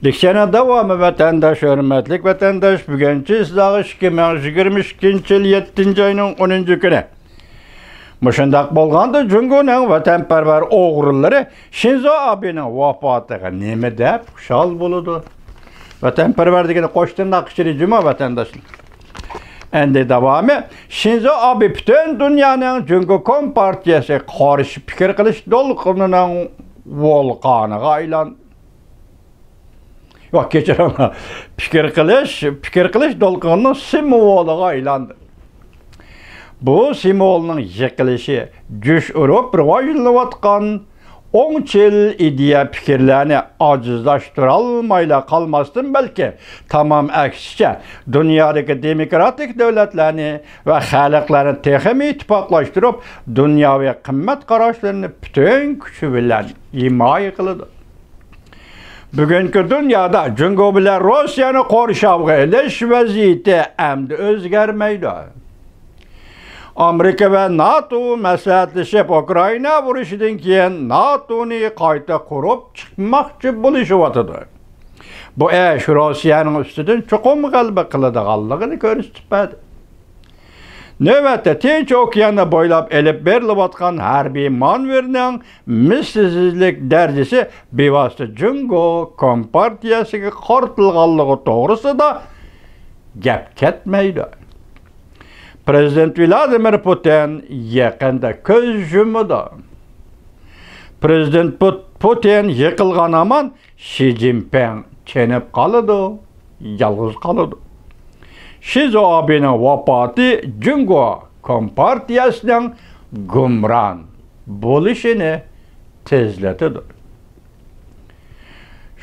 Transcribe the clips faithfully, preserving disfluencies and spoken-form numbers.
لېكسىيەنىڭ داۋامى. ۋەتەنداش، ھۆرمەتلىك ۋەتەنداش، بۈگۈنچە سىزلارغا ئىككى مىڭ يىگىرمە ئىككىنچى يىل يەتتىنچى ئاينىڭ ئونىنچى كۈنى. مۇشۇنداق بولغاندا، جۇڭگونىڭ ۋەتەنپەرۋەر ئوغرىلىرى شىنزو ئابېنىڭ ۋاپاتىغا نېمە دەپ خۇشال بولىدۇ؟ ۋەتەنپەرۋەر دېگىنى قوش تىرناق ئىچىدە جۇمۇ، ۋەتەنداشلار. ئەمدى داۋامى، شىنزو ئابې پۈتۈن دۇنيانىڭ جۇڭگو كومپارتىيەسىگە قارشى پىكىر قىلىش دولقۇنىنىڭ ۋولقانىغا ئايلاندى. ياق، كەچۈرۈڭ. پىكىر قىلىش، پىكىر قىلىش دولقۇنىنىڭ سىمۋولىغا ئايلاندى. بۇ سىمۋولنىڭ يىقىلىشى جۇش ئۇرۇپ راۋاجلىنىۋاتقان ئوڭچىل ئىدىيە پىكىرلەرنى ئاجىزلاشتۇرالمايلا قالماستىن، بەلكى تامام ئەكسىچە، دۇنيادىكى دېموكراتىك دۆلەتلەرنى ۋە خەلقلەرنى تېخىمۇ ئىتتىپاقلاشتۇرۇپ، دۇنياۋى قىممەت قاراشلىرىنى پۈتۈن كۈچى بىلەن ھىمايە قىلىدۇ. بۈگۈنكى دۇنيادا جۇڭگو بىلەن روسىيەنى قورشاۋغا ئېلىش ۋەزىيىتى ئەمدى ئۆزگەرمەيدۇ. ئامېرىكا ۋە ناتو مەسلىھەتلىشىپ، ئۇكرائىنا ئۇرۇشىدىن كېيىن ناتونى قايتا قۇرۇپ چىقماقچى بولۇشۇۋاتىدۇ. بۇ ئىش روسىيەنىڭ ئۈستىدىن چوقۇم غەلىبە قىلىدىغانلىقىنى كۆرسىتىپ بەردى. نۆۋەتتە تىنچ ئوكياننى بويلاپ ئېلىپ بېرىلىۋاتقان ھەربىي مانېۋىرنىڭ مىسلىسىزلىك دەرىجىسى بىۋاسىتە جۇڭگو كومپارتىيەسىگە قارىتىلغانلىقى توغرىسىدا گەپ كەتمەيدۇ. پرېزىدېنت ۋلادىمىر پۇتىن يېقىندا كۆز يۇمىدۇ. پرېزىدېنت پۇت-، پۇتىن يىقىلغان ھامان شى جىنپىڭ چېنىپ قالىدۇ، يالغۇز قالىدۇ. شىنزو ئابېنىڭ ۋاپاتى جۇڭگو كومپارتىيەسىنىڭ گۇمران بولۇشىنى تېزلىتىدۇ.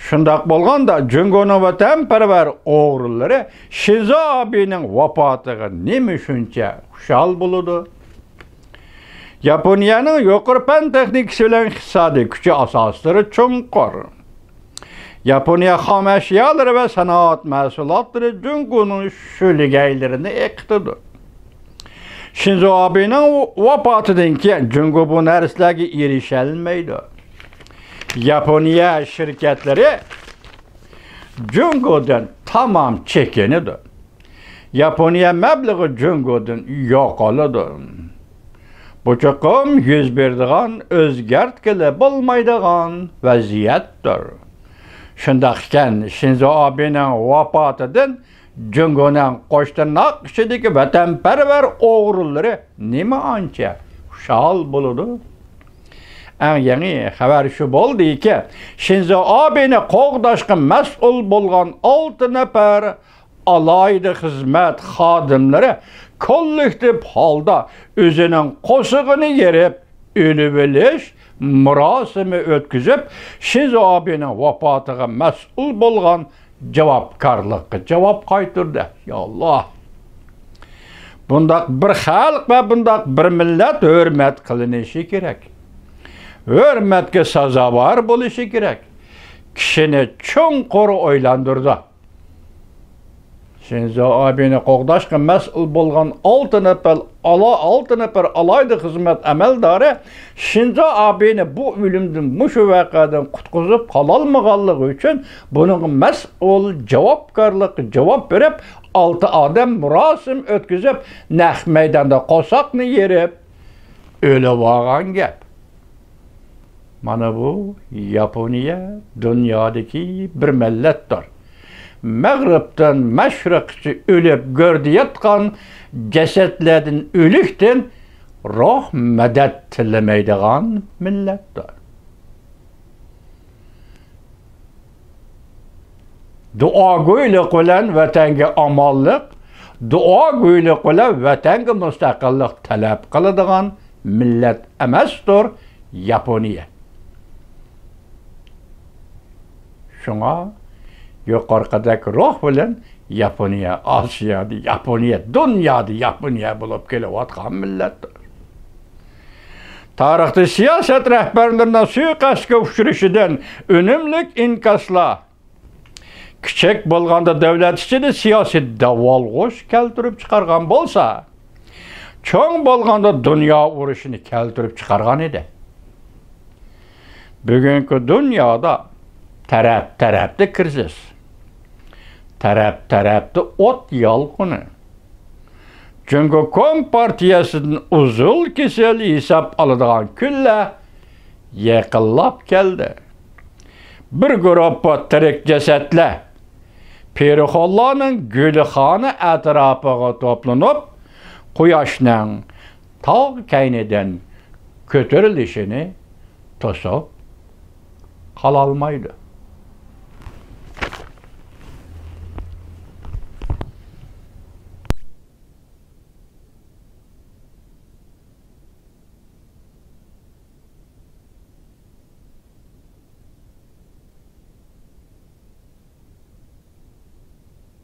شۇنداق بولغاندا، جۇڭگونىڭ ۋەتەنپەرۋەر ئوغرىلىرى شىنزو ئابېنىڭ ۋاپاتىغا نېمە شۇنچە خۇشال بولىدۇ؟ ياپونىيەنىڭ يۇقىرى پەن تېخنىكىسى بىلەن ئىقتىسادىي كۈچى ئاساسلىرى چوڭقۇر. ياپونىيە خام ئەشيالىرى ۋە سانائەت مەھسۇلاتلىرى جۇڭگونىڭ شۆلگەيلىرىنى ئېقىتىدۇ. شىنزو ئابېنىڭ ۋاپاتىدىن كېيىن جۇڭگو بۇ نەرسىلەرگە ئېرىشەلمەيدۇ. ياپونىيە شىركەتلىرى جۇڭگودىن تامام چېكىنىدۇ. ياپونىيە مەبلىغى جۇڭگودىن يوقالىدۇ. بۇ چوقۇم يۈز بېرىدىغان، ئۆزگەرتكىلى بولمايدىغان ۋەزىيەتتۇر. شۇنداق ئىكەن، شىنزو ئابېنىڭ ۋاپاتىدىن جۇڭگونىڭ قوش تىرناق ئىچىدىكى ۋەتەنپەرۋەر ئوغرىلىرى نېمە ئانچە خۇشال بولىدۇ؟ ئەڭ يېڭى خەۋەر شۇ بولدىكى، شىنزو ئابېنى قوغداشقا مەسئۇل بولغان ئالتە نەپەر ئالاھىدە خىزمەت خادىملىرى كوللېكتىپ ھالدا ئۆزىنىڭ قورسىقىنى يېرىپ، ئۆلۈۋېلىش مۇراسىمى ئۆتكۈزۈپ، شىنزو ئابېنىڭ ۋاپاتىغا مەسئۇل بولغان جاۋابكارلىققا جاۋاب قايتۇردى. يا ئاللا! بۇنداق بىر خەلق ۋە بۇنداق بىر مىللەت ھۆرمەت قىلىنىشى كېرەك. ھۆرمەتكە سازاۋەر بولۇشى كېرەك. كىشىنى چوڭقۇر ئويلاندۇرىدۇ. شىنزو ئابېنى قوغداشقا مەسئۇل بولغان ئالتە نەپەر ئالا-، ئالتە نەپەر ئالاھىدە خىزمەت ئەمەلدارى شىنزو ئابېنى بۇ ئۆلۈمدىن، مۇشۇ ۋەقەدىن قۇتقۇزۇپ قالالمىغانلىقى ئۈچۈن بۇنىڭغا مەسئۇل، جاۋابكارلىققا جاۋاب بېرىپ، ئالتە ئادەم مۇراسىم ئۆتكۈزۈپ، نەق مەيداندا قورساقنى يېرىپ ئۆلۈۋالغان گەپ. مانا بۇ ياپونىيە دۇنيادىكى بىر مىللەتتۇر. مەغرىبتىن مەشرىققىچە ئۆلۈپ گۆردە ياتقان جەسەتلەردىن، ئۆلۈكتىن روھ مەدەت تىلىمەيدىغان مىللەتتۇر. دۇئاگويلۇق بىلەن ۋەتەنگە ئامانلىق، دۇئاگويلۇق بىلەن ۋەتەنگە مۇستەقىللىق تەلەپ قىلىدىغان مىللەت ئەمەستۇر ياپونىيە. شۇڭا يۇقىرىقىدەك روھ بىلەن ياپونىيە ئاسىيادا ياپونىيە، دۇنيادا ياپونىيە بولۇپ كېلىۋاتقان مىللەتتۇر. تارىختا سىياسەت رەھبەرلىرىنىڭ سۇيىقەستكە ئۇچرىشىدىن ئۈنۈملۈك ئىنكاسلار، كىچىك بولغاندا دۆلەت ئىچىدە سىياسىي داۋالغۇش كەلتۈرۈپ چىقارغان بولسا، چوڭ بولغاندا دۇنيا ئۇرۇشىنى كەلتۈرۈپ چىقارغان ئىدى. بۈگۈنكى دۇنيادا تەرەپ-تەرەپتە كىرىزىس، تەرەپ-تەرەپتە ئوت يالقۇنى. جۇڭگو كومپارتىيەسىدىن ئۇزۇل كېسەل ھېساب ئالىدىغان كۈنلەر يېقىنلاپ كەلدى. بىر گۇرۇپپا تىرىك جەسەتلەر پېرىخونلارنىڭ گۈلخانا ئەتراپىغا توپلىنىپ، قۇياشنىڭ تاغ كەينىدىن كۆتۈرۈلۈشىنى توسۇپ قالالمايدۇ.